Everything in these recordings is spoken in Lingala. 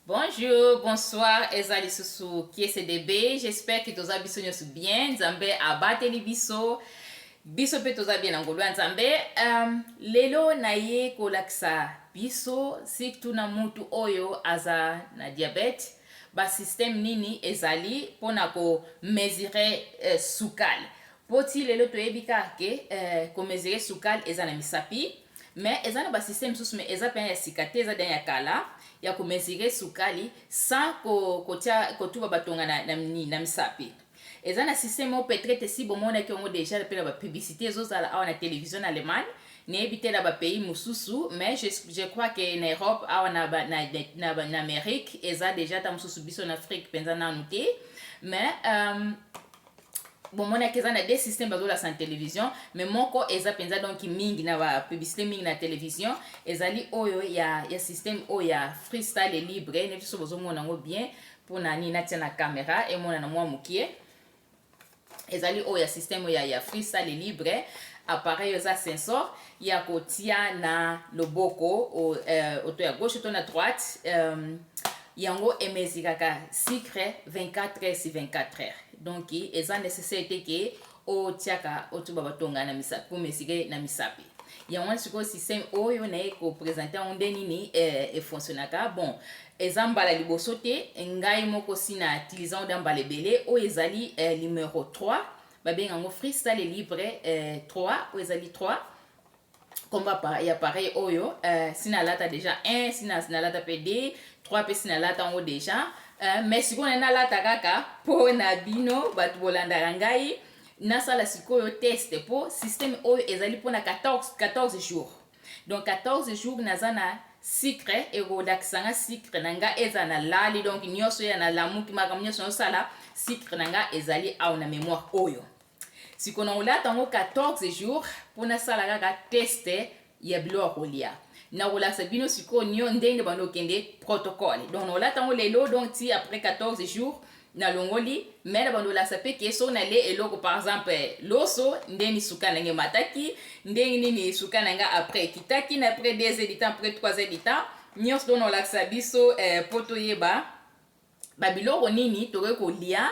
Bonjour, bonsoir, eza lisusu Kiese DB. J'espère que toza biso nyonso bien. Nzambe abateli biso. Biso mpe toza bien na ngolu ya Nzambe. Lelo naye kolakisa biso, surtout na mutu oyo aza na diabète, basystème nini ezali mpona komesurer sukali. Po ti lelo toyebi kaka ke komesurer sukali eza na misapi, mais eza na basystème mosusu, mais eza mpenza ya sika te, eza dan ya kala, ya komesurer sukali sans kotia kotuba batonga na misapi. Eza na système oyo, peut-être esi bomonaki yango déjà mpe na bapublicité ezozala awa na télévision na Allemagne. Nayebi te na bapays mosusu, mais je crois que na Europe awa, na Amérique eza déjà, ta mosusu biso na Afrique mpenza nanu te. Mais bomonaki eza na deux système bazolasa na télévision, mais moko eza mpenza donc mingi na bapublicité mingi na télévision, ezali oyo ya système oyo ya Freestyle Libre. Neti so bozomona yango bien, mpona nini natia na caméra emonana mwa mokie, ezali oyo ya système oyo ya Freestyle Libre. Appareil eza sensor ya kotia na loboko oto ya gauche to na droite. Yango emesuraka sucre 24 heures sur 24 heures, donc eza nécessaire te ke otiaka otuba batonga na misapi po mesurer na misapi. Yango wana sikoyo système oyo naye koprésenter yango, nde nini efonctionnaka. Bon, eza mbala liboso te, ngai moko si na utiliser yango da mbala ebele. Oyo ezali numéro 3, babenga yango Freestyle Libre 3. Oyo ezali 3 komba ya appareil oyo. Si nalata déjà 1, si nalata mpe 2, 3 mpe si nalata yango déjà, mais sikoyo na nalata kaka mpo na bino bato bolandaka ngai, nasala sikoyo test, mpo système oyo ezali mpona 14, 14 jours. Donc 14 jours naza na sucre, ekolakisa nga sucre na nga eza na lali, donc nyonso ya nalamuki, makambo nyonso nazosala, sucre na nga ezali awa na mémoire oyo. Sikoyo na kolata yango 14 jours mpo nasala kaka test ya biloko ya kolia. Nakolakisa bino sikoyo nio ndenge bando okende protocole. Donc nakolata yango lelo, donc ti après 14 jours nalongoli. Mais na bando olakisa mpe ke soki nalie eloko, par exemple loso, ndenge suka na ngai emataki, ndenge nini suka na ngai après ekitaki na après 2 heures du temps, après 3 heures du temps, nyonso. Donc nakolakisa biso mpo toyeba babiloko nini tokoki kolia,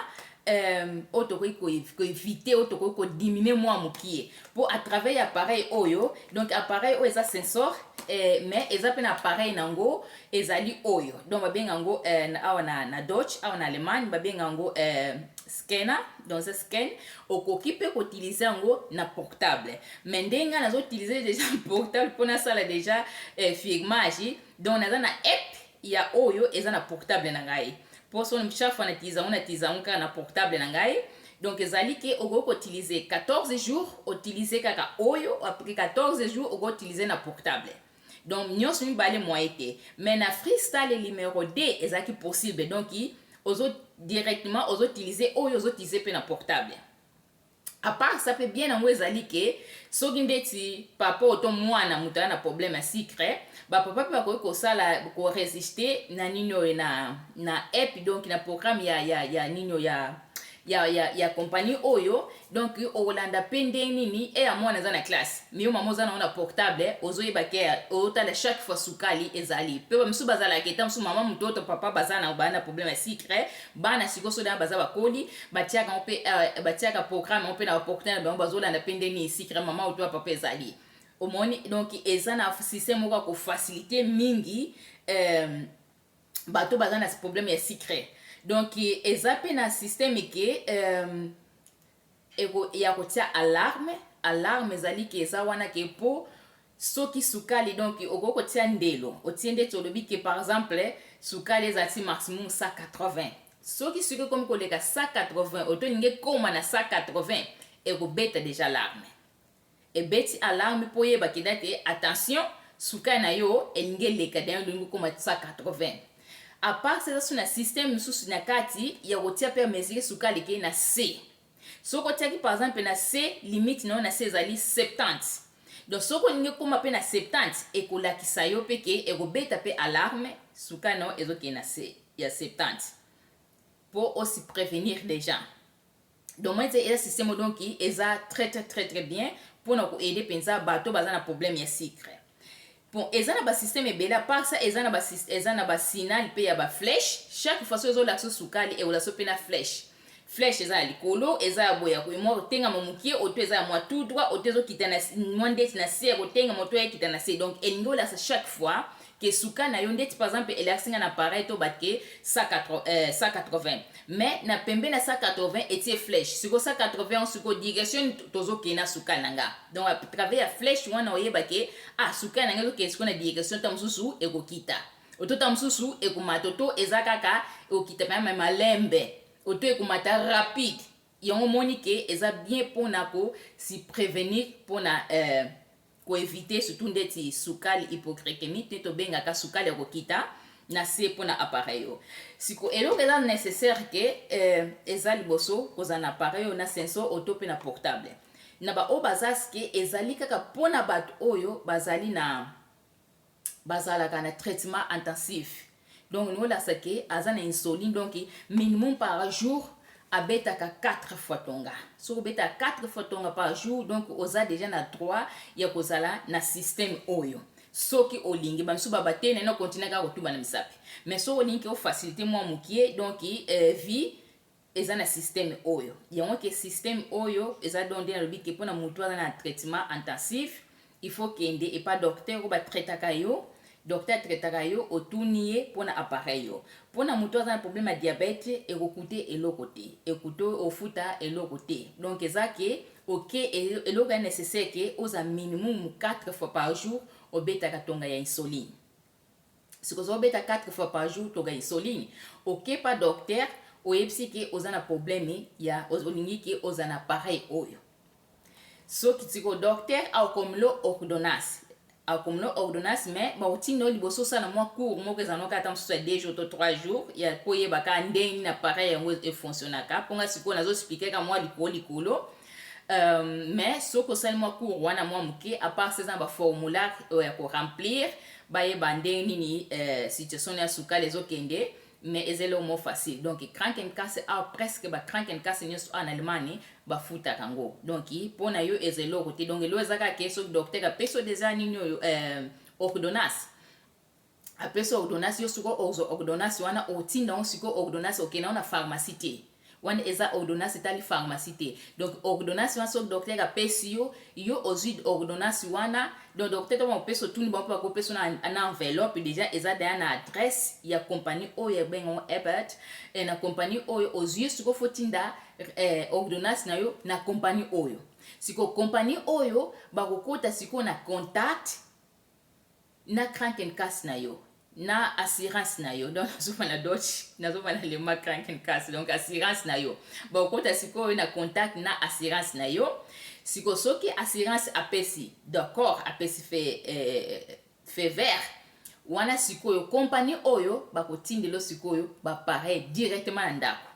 oyo tokoki koéviter, oyo tokoki kodiminuer mwa mokie, mpo à travers ya appareil oyo. Donc appareil oyo eza sensor, mais eza mpe na appareil nango ezali oyo, donc babenga yango awa na Deutsch, awa na Allemagne babenga yango scanner. Donc eza scan, okoki mpe koutiliser yango na portable, mais ndenge ngai nazoutiliser déjà portable mpo nasala déjà filmage, donc naza na app ya oyo eza na portable na ngai, mpo so chaque fois nautiliser yango, nautiliser yango kaka na portable na ngai. Donc ezali ke okoki koutiliser 14 jours, outiliser kaka oyo, après 14 jours okoki utiliser na portable. Donc nyonso mibale moye te, mais na Freestyle numéro 2 ezalaki possible, donc ozo directement ozoutiliser oyo, ozoutiliser mpe na portable. À part ça mpe bien yango ezali ke soki ndeti papa oto mwana moto aza na problème ya sucre, bapapa mpe bakoki kosala korésister na nini oyo na app, donc na programme ya nini oyo ya compagnie oyo. Donc okolanda mpe ndenge nini e ya mwana aza na classe, mais yo mama oza nango na portable, ozoyeba ke ozotala chaque fois sukali ezali. Mpe bamisusu bazalaka eta mosusu mama moto oto papa baza na baa na problème ya sucre, bana sikoyo soki baza bakoli, batiaka yango mpe, batiaka programme yango mpe na baportable na bango, bazolanda mpe ndenge nini sucre mama oto ya papa ezali. Omoni, donc eza na système moko ya kofaciliter mingi bato baza na problème ya sucre. Donc eza mpe na système ke ya kotia alarme. Alarme ezali ke eza wana ke mpo soki sukali, donc okoki kotia ndelo, otie ndeti olobi ke par exemple sukali eza ti maximum 180. Soki soki ekomi koleka 180, oto olingi ekóma na 180, ekobeta déjà alarme. Ebeti alarme mpo oyeba kenda te, attention, sukali na yo elingi eleka, dayo olingi okóma 180. À part ça, eza so na système mosusu na kati ya kotia mpe mesure sukali ekei na c. Soki otiaki par exemple na c, limite na yo na c ezali 70. Donc soki olingi ekóma mpe na 70, ekolakisa yo mpe ke ekobeta mpe alarme, sukali na yo ezokende na c ya 70, mpo osi prévenir déjà. Donc moi eza système, donc eza très très très très bien mpona koaider mpenza bato baza na problème ya sucre. Bon, eza na basystème ebele. À part ça, eza na basignal mpe ya baflèche. Chaque fois so ezolakisa sukali, ekolakisa mpe na flèche. Flèche eza ya likolo, eza ya boye ya mwa kotengama mokie, oto eza ya mwa tout droit, oto ezokita na mwa ndeti na se ya kotengama, oto ekita na se. Donc elingi olakisa chaque fois ke suka na yo, ndeti par exemple elakisi nga na appareil to bake 180, mais na pembe na 180 etie flèche. Sikoyo 180, sikoyo direction tozokende na sukali na nga. Donc à travers ya flèche wana, oyeba ke ah, sukali na nga ezokende sikoyo na direction ta mosusu ekokita, oto ta mosusu ekomata, oto eza kaka ekokita pema malembe, oto ekomata rapide. Yango omoni ke eza bien mpona ko se prévenir, mpona koéviter surtout ndeti sukali hypoglycémie te, tobengaka sukali ya kokita na se mpona appareil oyo. Siko eloko eza nécessaire ke eza liboso kozala na appareil oyo na sensor, oto mpe na portable na baoyo baza ske. Ezali kaka mpona bato oyo bazali na bazalaka na traitement intensif. Donc nolakisa ke aza na insuline, donc minimum par jour abetaka 4 fois tonga. Soki obetaka 4 fois tonga par jour, donc oza déjà na droit ya kozala na système oyo. Soki olingi, bamisusu baba te, nani okontinue kaka kotuba na misapi, mais soki olingi ofacilité mwa mokie, donc vie eza na système oyo. Yango ke système oyo eza, donc nde nalobi ke mpona motu aza na traitement intensif, il faut kende epa docteur oyo batraitaka yo. Docteur atraitaka yo, otuni ye mpona appareil yo. Mpona motu aza na problème ya diabète, ekocoûter eloko te, ekocoûter, ofuta eloko te. Donc eza ke oke, eloko ya nécessaire ke oza minimum 4 fois par jour obetaka tonga ya insuline. Soki ozobeta 4 fois par jour tonga ya insuline, oke pa docteur, oyebisi ke oza na problème ya olingi ke oza na appareil oyo. Soki sikoyo docteur akokomela ordonnance, akomela ordonnance, mais bakotinda yo liboso osala mwa cours moko, ezala noka ata mosusu ya 2 jours to 3 jours, ya koyeba kaka ndenge nini appareil yango efonctionnaka. Mponga sikoyo nazoexpliquer kaka mwa likolo likolo, mais soki osali mwa cours wana mwa moke, à part eza na baformulaire oyo ya koremplir, bayeba ndenge nini situation ya sukali ezokende, mais eza eloko moko facile. Donc Krankenkasse awa, presque ba Krankenkasse nyonso awa na Allemagne bafutaka yango. Donc mpo na yo eza eloko te. Donc eloko eza kaka ke soki docteur apesi yo deja nini oyo, ordonnance, apesi ordonnance, yo sikoyo ozwa ordonnance wana, otinda yango sikoyo ordonnance, okende yango na pharmacie te. Wana eza ordonnance etali pharmacie te. Donc ordonnance wana, soki docteur apesi yo, yo ozwi ordonnance wana, donc docteur to bapesi, otuni bango mpe bakopesa na enveloppe déjà eza daya na adresse ya compagnie oyo ebengango Abbott. Na compagnie oyo ozwi, sikoyo faut tinda ordonnance na yo na compagnie oyo. Sikoyo compagnie oyo bakokota sikoyo na contact na Krankenkasse na yo, na assurance na yo. Donc nazova na Deutsch, nazova na lema Krankenkasse, donc assurance na yo. Bakokota sikoyo na contact na assurance na yo. Sikoyo soki assurance apesi d'accord, apesi feu vert wana, sikoyo compagnie oyo bakotindela sikoyo baappareil directement na ndako.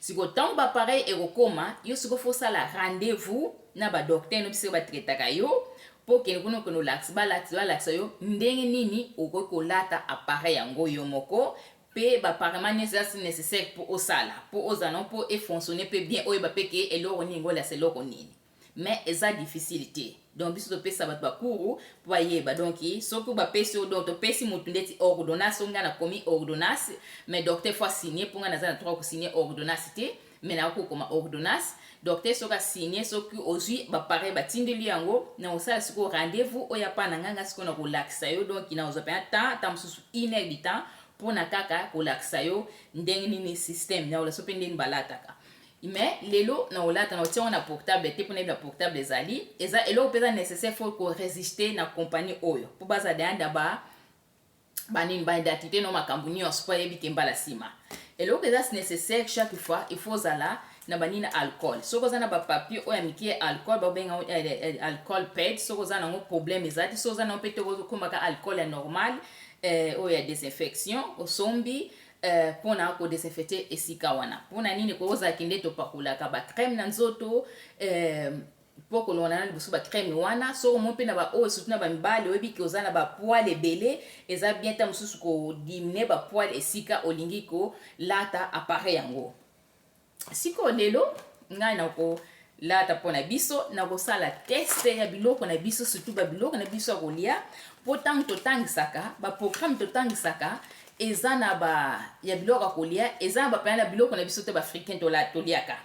Sikoyo ntango baappareil ekokóma, yo sikoyo faut osala rendez-vous na badocteur no bisika batraitaka yo, mpo okende kuna, okende olakisa, balakisa yo ndenge nini okoki kolata appareil yango yo moko, mpe baappareillement nyonso eza nécessaire mpo osala, mpo ozala no, mpo efonctionne mpe bien, oyeba mpe ke eloko nini ngolasa eloko nini. Mais eza difficile te. Donc biso topesa bato bacours mpo bayeba. Donc soki bapesi yo, donc topesi motu ndeti ordonnance, oyo ngai nakomi ordonnance, mais docteur faut asigne, mpo ngai naza na droit kosigne ordonnance te, mais nakokoma ordonnance. Docteur soki asigne, soki ozwi baappareil, batindeli yango, na kosala sikoyo rendez-vous oyo apa na ngai, ngai sikoyo na kolakisa yo. Donc na kozwa mpenza temps, ta mosusu une heure du temps, mpona kaka kolakisa yo ndenge nini système na kolakisa mpe ndenge balataka. Mais lelo na kolata, na kotia ngo na portable te, mpona yebi na portable ezali, eza eloko mpe eza nécessaire, faut koenregistrer na compagnie oyo, mpo baza deya na ba banini, baidentité no, makambo nyonso, mpo ayebi ke mbala nsima eloko eza nécessaire. Chaque fois il faut ozala na banini, alcool. Soki oza na bapapier oyo ya mike ya alcool, babenga alcool pad, soki oza nango, problème eza te. Soki oza nango mpe te, okombaka alcool ya normal, oyo ya désinfection, osombi mpona kodésinfecter esika wana. Mpona nini kozalaki nde topakolaka bacrème na nzoto mpo kolongola na liboso bacrème wana. Soki omoi mpe na baoyo, surtout na bamibali, oyebi ke oza na bapoils ebele, eza bien ta mosusu kodiminuer bapoils esika olingi kolata appareil yango. Sikoyo lelo ngai nakolata mpo na biso, nakosala test ya biloko na biso, surtout babiloko na biso ya kolia, Mpo ntango totangisaka baprogramme, totangisaka eza na ba ya biloko ya kolia, eza na bapaya na biloko na biso te, baafricain toliaka.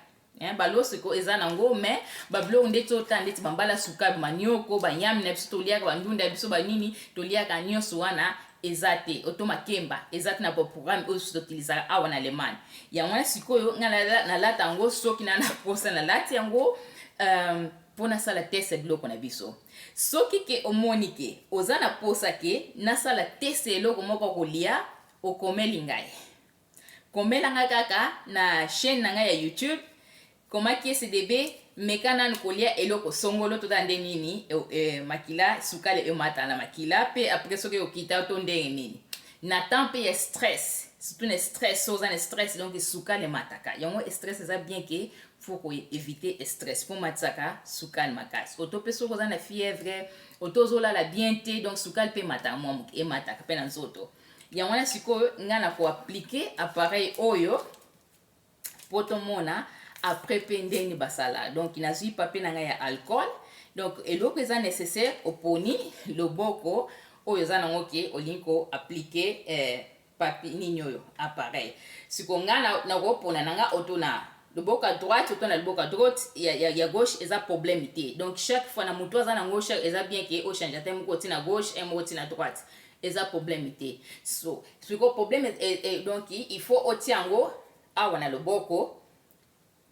Baloso eza nango, mais babiloko ndeti otala, ndeti bambala sukali, manioko, banyami na biso toliaka, bandunda ya biso, banini toliaka, nyonso wana eza te. Oto makemba eza te na baprogramme oyo biso toutilisaka awa na Allemagne. Yango wana sikoyo ngai nalata yango. Soki na posa, nalati yango mpo nasala test ya biloko na biso. Soki ke omoni ke oza na posa ke nasala test ya eloko moko kolia, okomeli ngai, komela ngai kaka na chaîne na ngai ya YouTube, komaki SDB, meka nanu kolia eloko songolo, totala nde nini makila, sukali emata na makila, mpe après soki okita to ndenge nini. Na temps mpe ya stress, surtout na stress, so oza na stress, donc sukali emataka. Yango stress eza bien ke faut koéviter stress mpo matisaka sukali makasi. Oto mpe soki oza na fièvre, oto ozolala bien te, donc sukali mpe emataka mwa moke, emataka mpe na nzoto. Yango wana sikoyo ngai na koappliquer appareil oyo mpo tomona après mpe ndenge basala. Donc nazwi papier na ngai ya alcool. Donc eloko eza nécessaire, oponi loboko oyo eza nango ke olingi koappliquer papier nini oyo, appareil. Siko ngai nakopona na nga oto na loboko ya droite, oto na loboko ya droite, ya gauche, eza problème te. Donc chaque fois na motu aza nango, eza bien ke ochange ata moko oti na gauche, un moko oti na droite, eza problème te. So siko problème donc il faut otia yango awa na loboko.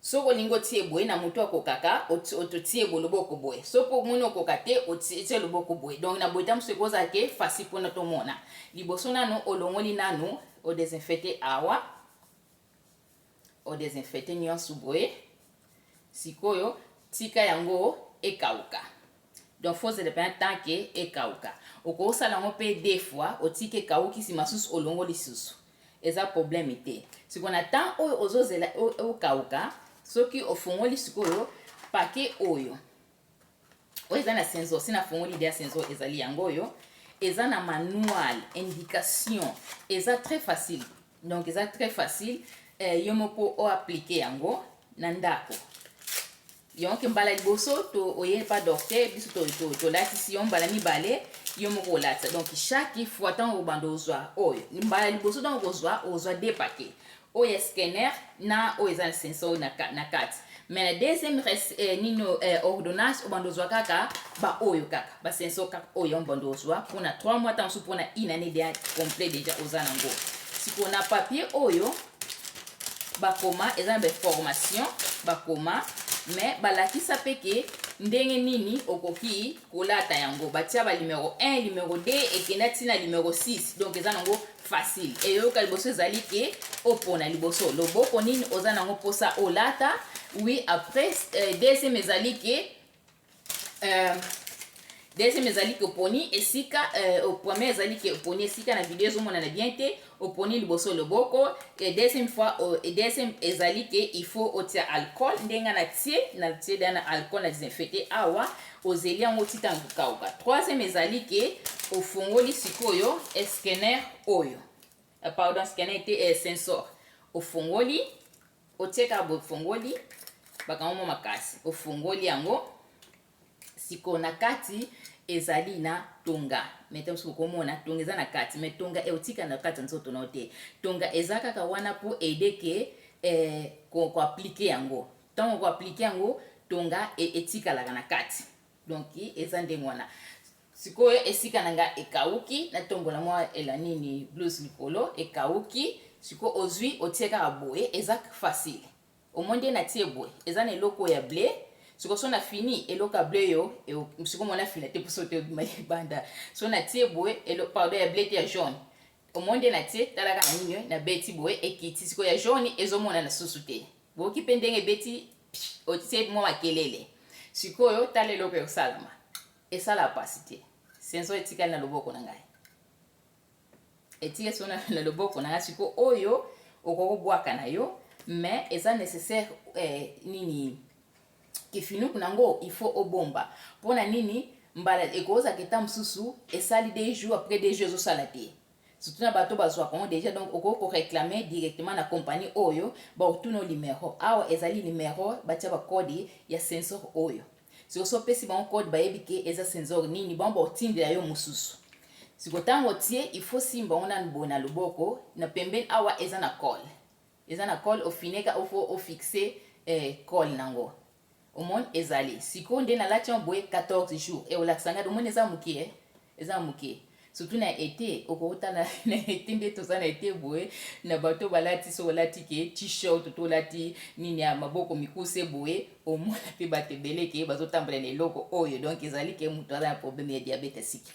Soki olingi otie boye na motu akokaka, ototie boye loboko boye. Soki omoni okoka te, otie loboko boye. Donc na boye ta mosusu ekozala ke facile mpona tomona. Liboso nanu olongoli nanu, odésinfecte awa, odésinfecte nyonso boye. Sikoyo tika yango ekauka. Donc faut ozela mpenza tant ke ekauka. Okosala yango mpe deux fois, otiki ekauki, nsima susu olongoli lisusu, eza problème te. Sikoyo na temps oyo ozozela okauka, soki ofungoli sikoyo paquet oyo, oyo eza na sensor, si nafungoli ide ya sensor, ezali yango oyo, eza na manuel, indication, eza très facile. Donc eza très facile yo moko oappliquer yango na ndako. Donc mbala liboso to oye pa docteur, biso tolatisi yo. Mbala mibale, yo moko olatisa. Donc chaque fois ntango obanda ozwa oyo mbala liboso, ntango kozwa, ozwa deux paquet, oyo ya scanner na oyo eza na sensor na kati. Mais na deuxième nino ordonnance, obanda ozwa kaka baoyo, kaka basensor kaka oyo obanda ozwa mpona 3 mois, ntango mosusu mpona une année déjà complet déjà oza nango. Sikoyo na papier oyo bakoma, eza na bainformation bakoma, mais balakisa mpe ke ndenge nini okoki kolata yango. Batia ba numéro 1, numéro 2, ekenda ntina numéro 6. Donc eza nango facile. Eyoka liboso ezali ke opona liboso loboko nini oza nango mposa olata. Oui, après deuxième ezali ke oponi esika premier ezali ke oponi esika. Na video ezomonana bien te. Oponi liboso loboko et deuxième fois et deuxième ezali ke il faut otia alcool. Ndenge na tie da na alcool, na désinfecté awa, ozeli yango ti ntango kokauka. Troisième ezali ke ofungoli sikoyo scanner oyo, pardon, scanner te, sensor. Ofungoli, otie kaka boye, ofungoli, bakango mwa makasi, ofungoli yango. Sikoyo na kati ezali na tonga, mais te mosusu okomona tonga eza na kati, mais tonga eotika na kati ya nzoto na yo te. Tonga eza kaka wana mpo aider ke koappliquer yango. Ntango koappliquer yango, tonga etikalaka na kati. Donc eza ndenge wana. Sikoyo esika na nga ekauki, natombola mwa ela nini, blouse likolo, ekauki. Sikoyo ozwi, otie kaka boye, eza facile. Omoi nde natie boye, eza na eloko ya bleu. Sikoyo so na fini eloko ya bleu yo, sikoyo mona fina te mposo te obima libanda. So natie boye, pardon, ya bleu te, ya jaune. Omoi nde natie, talaka na nini, nabeti boye, ekiti. Sikoyo ya jaune ezomonana susu te. Boyoki mpe ndenge ebeti, otie mwa makelele. Sikoyo tala eloko ekosalama, esala pasi te. Sensor etikali na loboko na ngai, etikali so na loboko na ngai. Sikoyo oyo okokobwaka na yo, mais eza nécessaire nini, kifinuku nango il faut obomba. Mpona nini? Mbala ekozaka eta mosusu esali 2 jours, après 2 jours ezosala te, surtout na bato bazwaka yango déjà. Donc okoki koréclamer directement na compagnie oyo, bakotuna numéro. Awa ezali numéro, batia bacode ya sensor oyo. Soki so opesi bango code, bayebi ke eza sensor nini, bango baotindela yo mosusu. Siko ntango otie, il faut simba ngo nanu boye na loboko. Na pembeni awa eza na colle, eza na colle. Ofineka, ofo ofixe colle nango. Omoni, ezali sikoyo nde nalati yango boye 14 jours, eolakisa ngai. Omoni, eza moke, eza moke, surtout na été. Okotala na été nde toza na été boye, na bato balati, so olati ke t-shirt to olati nini ya maboko mikuse boye, omona mpe bato ebele ke bazotambola na eloko oyo. Donc ezali ke moto aza na problème ya diabète ya sucre.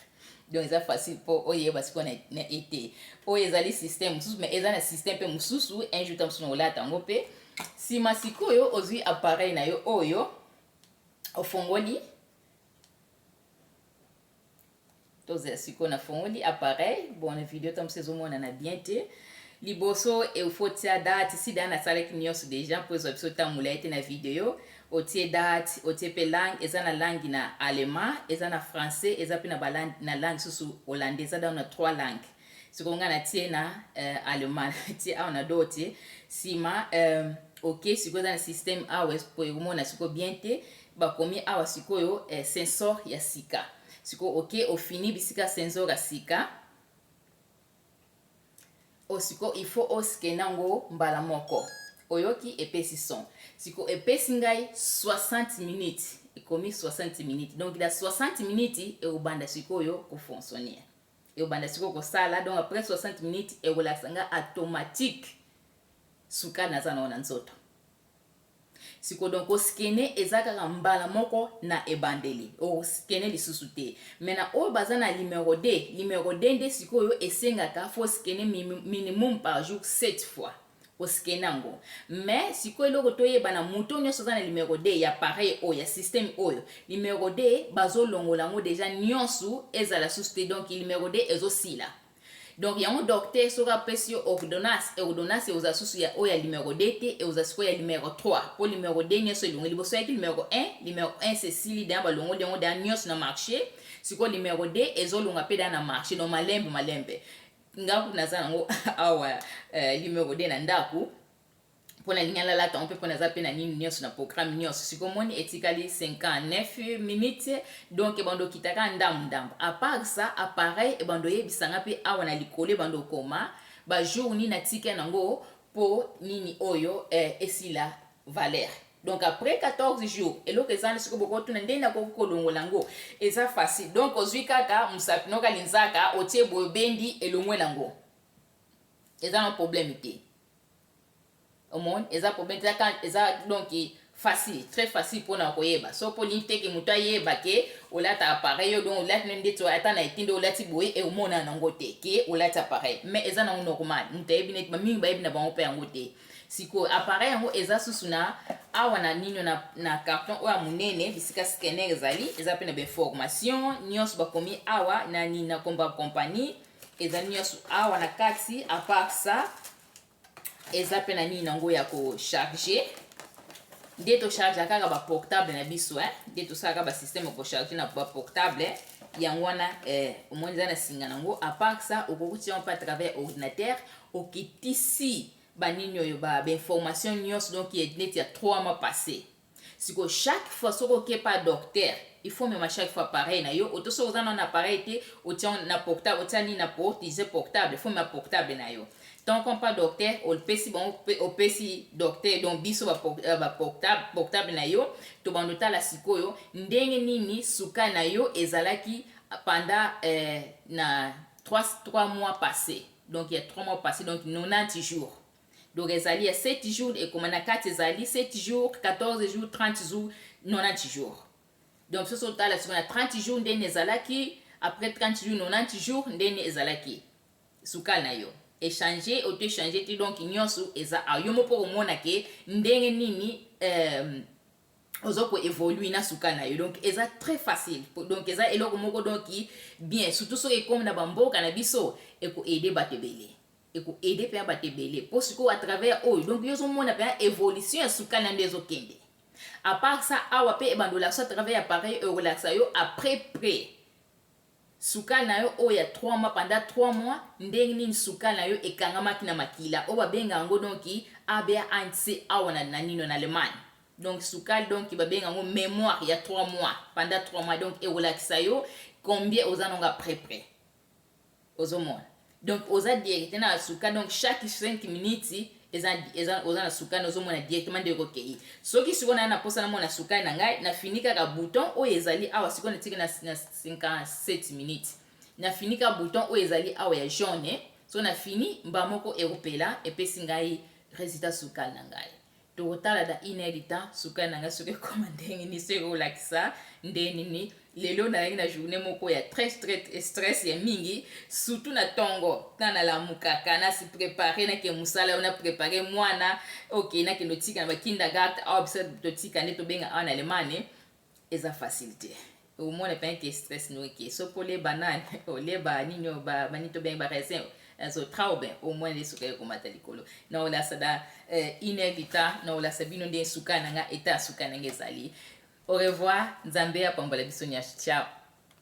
Donc eza facile mpo oyeba sikoyo na été. Oyo ezali système mosusu, mais eza na système mpe mosusu. Un jour ta mosusu na olata yango mpe nsima. Sikoyo ozwi appareil na yo oyo, ofongoli. Tozela sikoyo, nafongoli appareil. Bon, na video ta mosusu ezomonana bien te. Liboso il faut tia date. Si da nasalaki nyonso déjà mpo ezwa biso ntango molai te na video. Otie date, otie mpe langue. Eza na langue na allemand, eza na français, eza mpe na langue susu hollandais. Eza dano na trois langues. Sikoyo ngai natie na allemand, natie awa na do otie nsima. Ok, sikoyo eza na système awa po ekomona sikoyo bien te. Bakomi awa sikoyo sensor ya sika. Sikoyo ok, ofini bisika sensor ya sika o. Sikoyo il faut oscanner yango mbala moko. Oyoki epesi son. Sikoyo epesi ngai 60 minutes, ekomi 60 minutes. Donc na 60 minutes ekobanda sikoyo kofonctionner, ekobanda sikoyo kosala. Donc après 60 minutes ekolakisa nga automatique sukali naza nango na nzoto. Sikoyo donc oscanner eza kaka mbala moko na ebandeli, oscanner lisusu te. Mais na oyo baza na numéro 2, numéro 2 nde sikoyo esengaka faut scanner minimum par jour 7 fois, oscanner yango. Mais sikoyo eloko toyeba, na moto nyonso aza na numéro 2 ya appareil oyo, ya système oyo, numéro 2 bazolongola yango déjà nyonso, ezala susu te. Donc numéro 2 ezosila. Donc yango docteur soki apesi yo ordonnance, ordonnance ekozala susu ya oyo ya numéro 2 te, ekozala sikoyo ya numéro 3, mpo numéro 2 nyonso elongo. Liboso yaki numéro 1, numéro 1 sesili deya, balongoli yango deya nyonso na marché. Sikoyo numéro 2 ezolonga mpe deya na marché. Donc malembe malembe, nga kutu naza nango awa, numéro 2 na ndako, mpo nalingi alalata yango mpe mpo naza mpe na nini nyonso na programme nyonso. Sikoyo omoni, etikali 59 minutes. Donc ebando okitaka ndambu ndambu. À part ça, appareil ebando oyebisanga mpe awa na likolo, ebando okoma bajour nini natika nango mpo nini oyo esila valeur. Donc après 14 jours, eloko eza sikoyo, bokotuna ndenge nakoki kolongola yango. Eza facile. Donc ozwi kaka mosapi noka linzaka, otie boye, obendi, elongwe nango, eza na problème te. Omoni, eza problème te, eza donc facile, très facile mpona koyeba. So mpo olingi teke moto ayeba ke olata appareil oyo, donc olati ndeti ata na etinde olati boye, eomona nango te ke olati appareil, mais eza nango normal. Moto ayebi neti bamingi bayebi na bango mpe yango te. Sikoyo appareil yango eza susu na awa na nino na carton oyo ya monene, bisika scanner ezali. Eza mpe na bainformation nyonso bakomi awa na nini, na komba compagnie, eza nyonso awa na kati. À part ça, eza mpe na nini nango ya kocharger, nde tocharge kaka baportable na biso, nde tosalaka basystème ya kocharger na baportable yango wana. Omoni, eza na singa nango. À part ça, okoki tia mpe à travers ordinateur, okitisi banini oyo, bainformation nyonso, donc neti ya 3 mois passé. Sikoyo chaque fois soki okepa docteur, il faut mema chaque fois appareil na yo. Oto soki oza nano na appareil te, otia na portable, otia nini na utiliser portable, il faut mema portable na yo. Tant pas docteur opesi bango, opesi docteur, donc biso baportable, portable na yo, tobanda otala sikoyo ndenge nini suka na yo ezalaki pendant na 3 mois passé. Donc ya 3 mois passé, donc 90 jours. Donc ezali ya 7 jours, ekoma na kati, ezali 7 jours, 14 jours, 30 jours, 90 jours. Donc soki otala sikoyo na 30 jours ndenge ezalaki, après 30 jours, 90 jours ndenge ezalaki sukali na yo, échange oto échange te. Donc nyonso eza awa, yo moko komona ke ndenge nini oza koévolue na suka na yo. Donc eza très facile. Donc eza eloko moko donc bien, surtout soki ekomi na bamboka na biso, ekoaider bato ebele, ekoaider mpenza bato ebele, mpo sikoyo à travers oyo, donc yo ozomona mpenza évolution ya suka na nde ezokende. À part ça, awa mpe ebanda olakisa à travers appareil, ekolakisa yo après près sukali na yo oyo ya 3 mois, pendant 3 mois ndenge nini sukali na yo ekangamaki na makila, oyo babenga yango donc HbA1c awa na nino na Allemagne. Donc sukali, donc babenga yango mémoire ya 3 mois, pendant 3 mois. Donc ekolakisa yo combien oza nango après près. Ozomona, donc oza direct na sukali. Donc chaque 5 minutes eza oza na sukali, ozomona directement nde ekokei. Soki sikoyo naa na posa namona sukali na ngai, nafini kaka bouton oyo ezali awa. Sikoyo natiki na 57 minutes, nafini kaka bouton oyo ezali awa ya jaune. So nafini, mba moko ekopela, epesi ngai résultat sukali na ngai. Tokotala da une heure du temps sukali na ngai soki ekoma ndenge nini, soki ekolakisa nde nini. Lelo nazalaki na journée moko ya très très stress ya mingi, surtout na ntongo. Ntango nalamukaka, nasi prépare, nake mosala oyo, na prépare mwana, ok, nakende otika na bakindergarten. Awa biso totika nde tobenga awa na Allemagne, eza facile te. Omona mpenza ke stress no eke. Soki oleba nani, oleba nini oyo bani tobenga baraisin, so Trauben, omona nde sukali ekomata likolo. Na olasa da une heure du temps, na olasa bino nde sukali na nga, eta ya sukali na nga ezali. Au revoir, Nzambe apambola biso nyonso. Ciao.